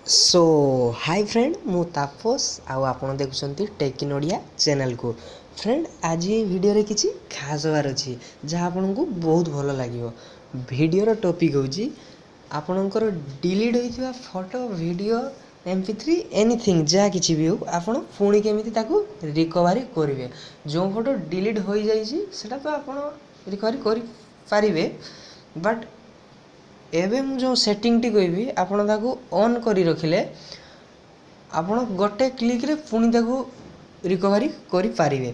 Show high friend, ମୁଁ ତାପସ ଆଉ ଆପଣ ଦେଖୁଛନ୍ତି ଟେକ୍ ଇନ୍ ଓଡ଼ିଆ ଚ୍ୟାନେଲକୁ। ଫ୍ରେଣ୍ଡ, ଆଜି ଏଇ ଭିଡ଼ିଓରେ କିଛି ଖାସ୍ ହେବାର ଅଛି, ଯାହା ଆପଣଙ୍କୁ ବହୁତ ଭଲ ଲାଗିବ। ଭିଡ଼ିଓର ଟପିକ୍ ହେଉଛି ଆପଣଙ୍କର ଡିଲିଟ୍ ହୋଇଥିବା ଫଟୋ, ଭିଡ଼ିଓ, MP3, anything, ଯାହା କିଛି ବି ହେଉ, ଆପଣ ପୁଣି କେମିତି ତାକୁ ରିକଭାରି କରିବେ। ଯେଉଁ ଫଟୋ ଡିଲିଟ୍ ହୋଇଯାଇଛି, ସେଟା ତ ଆପଣ ରିକଭାରି କରିପାରିବେ, ବଟ୍ ଏବେ ମୁଁ ଯେଉଁ ସେଟିଂଟି କହିବି, ଆପଣ ତାକୁ ଅନ୍ କରି ରଖିଲେ ଆପଣ ଗୋଟେ କ୍ଲିକ୍ରେ ପୁଣି ତାକୁ ରିକଭାରି କରିପାରିବେ।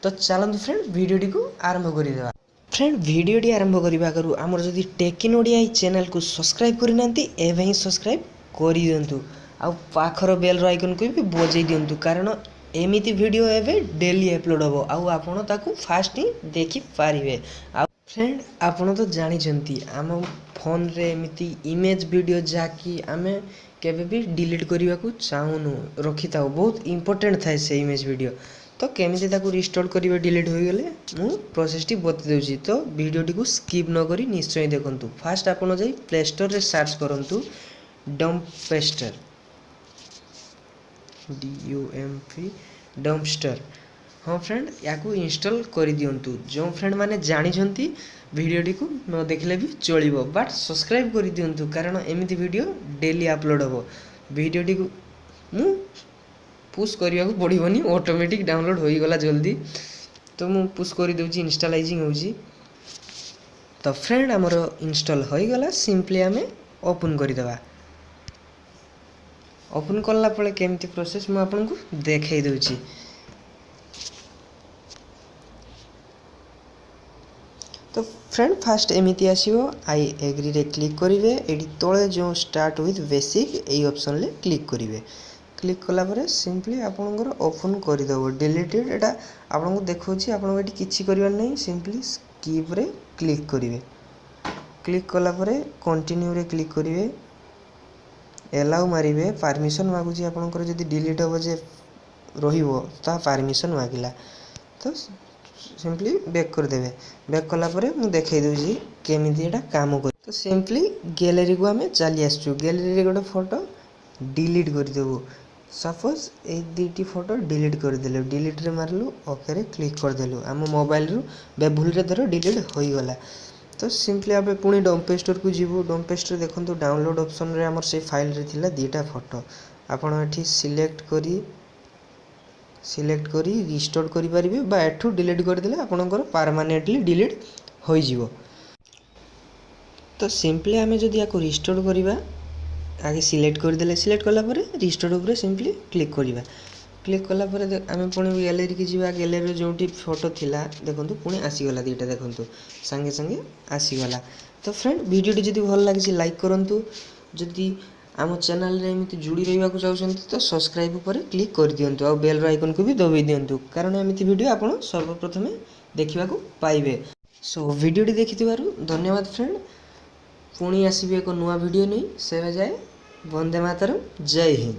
ତ ଚାଲନ୍ତୁ ଫ୍ରେଣ୍ଡ, ଭିଡ଼ିଓଟିକୁ ଆରମ୍ଭ କରିଦେବା। ଫ୍ରେଣ୍ଡ, ଭିଡ଼ିଓଟି ଆରମ୍ଭ କରିବା ଆଗରୁ ଆମର ଯଦି ଟେକ୍ ଇନ୍ ଓଡ଼ିଆ ଏଇ ଚ୍ୟାନେଲକୁ ସବସ୍କ୍ରାଇବ୍ କରିନାହାନ୍ତି, ଏବେ ହିଁ ସବସ୍କ୍ରାଇବ୍ କରିଦିଅନ୍ତୁ ଆଉ ପାଖର ବେଲ୍ର ଆଇକନ୍କୁ ବି ବଜେଇ ଦିଅନ୍ତୁ, କାରଣ ଏମିତି ଭିଡ଼ିଓ ଏବେ ଡେଲି ଅପଲୋଡ଼ ହେବ ଆଉ ଆପଣ ତାକୁ ଫାଷ୍ଟ ହିଁ ଦେଖିପାରିବେ। ଆଉ ଫ୍ରେଣ୍ଡ, ଆପଣ ତ ଜାଣିଛନ୍ତି ଆମ ଫୋନ୍ରେ ଏମିତି ଇମେଜ୍, ଭିଡ଼ିଓ ଯାହାକି ଆମେ କେବେ ବି ଡିଲିଟ୍ କରିବାକୁ ଚାହୁଁନୁ, ରଖିଥାଉ, ବହୁତ ଇମ୍ପୋର୍ଟାଣ୍ଟ ଥାଏ ସେ ଇମେଜ୍, ଭିଡ଼ିଓ। ତ କେମିତି ତାକୁ ରିଷ୍ଟୋର୍ କରିବେ ଡିଲିଟ୍ ହୋଇଗଲେ, ମୁଁ ପ୍ରୋସେସ୍ଟି ବତେଇ ଦେଉଛି। ତ ଭିଡ଼ିଓଟିକୁ ସ୍କିପ୍ ନ କରି ନିଶ୍ଚୟ ଦେଖନ୍ତୁ। ଫାଷ୍ଟ ଆପଣ ଯାଇ ପ୍ଲେ ଷ୍ଟୋରରେ ସର୍ଚ୍ଚ କରନ୍ତୁ ଡମ୍ପଷ୍ଟର, DUMP, ଡମ୍ପଷ୍ଟର। ହଁ ଫ୍ରେଣ୍ଡ, ୟାକୁ ଇନଷ୍ଟଲ୍ କରିଦିଅନ୍ତୁ। ଯେଉଁ ଫ୍ରେଣ୍ଡ ମାନେ ଜାଣିଛନ୍ତି, ଭିଡ଼ିଓଟିକୁ ନ ଦେଖିଲେ ବି ଚଳିବ, ବଟ୍ ସବସ୍କ୍ରାଇବ୍ କରିଦିଅନ୍ତୁ, କାରଣ ଏମିତି ଭିଡ଼ିଓ ଡେଲି ଅପଲୋଡ଼ ହେବ। ଭିଡ଼ିଓଟିକୁ ମୁଁ ପୁସ୍ କରିବାକୁ ପଡ଼ିବନି, ଅଟୋମେଟିକ୍ ଡାଉନଲୋଡ଼୍ ହୋଇଗଲା ଜଲ୍ଦି। ତ ମୁଁ ପୁସ୍ କରିଦେଉଛି, ଇନଷ୍ଟାଲାଇଜିଂ ହେଉଛି। ତ ଫ୍ରେଣ୍ଡ, ଆମର ଇନଷ୍ଟଲ୍ ହୋଇଗଲା। ସିମ୍ପଲି ଆମେ ଓପନ୍ କରିଦେବା। ଓପନ୍ କଲା ପରେ କେମିତି ପ୍ରୋସେସ୍ ମୁଁ ଆପଣଙ୍କୁ ଦେଖାଇ ଦେଉଛି। ତ ଫ୍ରେଣ୍ଡ, ଫାଷ୍ଟ ଏମିତି ଆସିବ। I ଏଗ୍ରିରେ କ୍ଲିକ୍ କରିବେ। ଏଇଠି ତଳେ ଯେଉଁ ଷ୍ଟାର୍ଟ ୱିଥ୍ ବେସିକ୍, ଏଇ ଅପସନ୍ରେ କ୍ଲିକ୍ କରିବେ। କ୍ଲିକ୍ କଲା ପରେ ସିମ୍ପଲି ଆପଣଙ୍କର ଓପନ୍ କରିଦେବ। ଡିଲିଟେଡ଼ ଏଇଟା ଆପଣଙ୍କୁ ଦେଖାଉଛି। ଆପଣଙ୍କୁ ଏଠି କିଛି କରିବାର ନାହିଁ, ସିମ୍ପଲି ସ୍କିପ୍ରେ କ୍ଲିକ୍ କରିବେ। କ୍ଲିକ୍ କଲା ପରେ କଣ୍ଟିନ୍ୟୁରେ କ୍ଲିକ୍ କରିବେ, ଏଲାଉ ମାରିବେ। ପାରମିସନ୍ ମାଗୁଛି ଆପଣଙ୍କର, ଯଦି ଡିଲିଟ୍ ହେବ ଯେ ରହିବ, ତା ପାରମିସନ୍ ମାଗିଲା। ତ ସିମ୍ପଲି ବ୍ୟାକ୍ କରିଦେବେ। ବ୍ୟାକ୍ କଲା ପରେ ମୁଁ ଦେଖାଇ ଦେଉଛି କେମିତି ଏଇଟା କାମ କରେ। ତ ସିମ୍ପଲି ଗ୍ୟାଲେରୀକୁ ଆମେ ଚାଲି ଆସିଛୁ। ଗ୍ୟାଲେରୀରେ ଗୋଟେ ଫଟୋ ଡିଲିଟ୍ କରିଦେବୁ। ସପୋଜ୍ ଏଇ ଦୁଇଟି ଫଟୋ ଡିଲିଟ୍ କରିଦେଲୁ, ଡିଲିଟ୍ରେ ମାରିଲୁ, ଓକେରେ କ୍ଲିକ୍ କରିଦେଲୁ। ଆମ ମୋବାଇଲରୁ ଭୁଲରେ ଧର ଡିଲିଟ୍ ହୋଇଗଲା। ତ ସିମ୍ପଲି ଆମେ ପୁଣି ଡମ୍ପେଷ୍ଟରକୁ ଯିବୁ। ଡମ୍ପେଷ୍ଟର ଦେଖନ୍ତୁ, ଡାଉନଲୋଡ଼୍ ଅପସନ୍ରେ ଆମର ସେଇ ଫାଇଲ୍ରେ ଥିଲା ଦୁଇଟା ଫଟୋ। ଆପଣ ଏଠି ସିଲେକ୍ଟ କରି ରିଷ୍ଟୋର୍ କରିପାରିବେ ବା ଏଠୁ ଡିଲିଟ୍ କରିଦେଲେ ଆପଣଙ୍କର ପାରମାନେଣ୍ଟଲି ଡିଲିଟ୍ ହୋଇଯିବ। ତ ସିମ୍ପଲି ଆମେ ଯଦି ୟାକୁ ରିଷ୍ଟୋର୍ କରିବା, ଆଗେ ସିଲେକ୍ଟ କରିଦେଲେ, ସିଲେକ୍ଟ କଲା ପରେ ରିଷ୍ଟୋର୍ ଉପରେ ସିମ୍ପଲି କ୍ଲିକ୍ କରିବା। କ୍ଲିକ୍ କଲା ପରେ ଆମେ ପୁଣି ଗ୍ୟାଲେରୀକି ଯିବା। ଗ୍ୟାଲେରୀରେ ଯେଉଁଠି ଫଟୋ ଥିଲା, ଦେଖନ୍ତୁ, ପୁଣି ଆସିଗଲା ଦୁଇଟା। ଦେଖନ୍ତୁ, ସାଙ୍ଗେ ସାଙ୍ଗେ ଆସିଗଲା। ତ ଫ୍ରେଣ୍ଡ, ଭିଡ଼ିଓଟି ଯଦି ଭଲ ଲାଗିଛି, ଲାଇକ୍ କରନ୍ତୁ। ଯଦି ଆମ ଚ୍ୟାନେଲରେ ଏମିତି ଯୋଡ଼ି ରହିବାକୁ ଚାହୁଁଛନ୍ତି, ତ ସବସ୍କ୍ରାଇବ୍ ଉପରେ କ୍ଲିକ୍ କରିଦିଅନ୍ତୁ ଆଉ ବେଲ୍ର ଆଇକନ୍କୁ ବି ଦବାଇ ଦିଅନ୍ତୁ, କାରଣ ଏମିତି ଭିଡ଼ିଓ ଆପଣ ସର୍ବପ୍ରଥମେ ଦେଖିବାକୁ ପାଇବେ। ସୋ ଭିଡ଼ିଓଟି ଦେଖିଥିବାରୁ ଧନ୍ୟବାଦ ଫ୍ରେଣ୍ଡ। ପୁଣି ଆସିବି ଏକ ନୂଆ ଭିଡ଼ିଓ ନେଇ। ସେ ଯାଏ ବନ୍ଦେ ମାତରମ୍, ଜୟ ହିନ୍ଦ।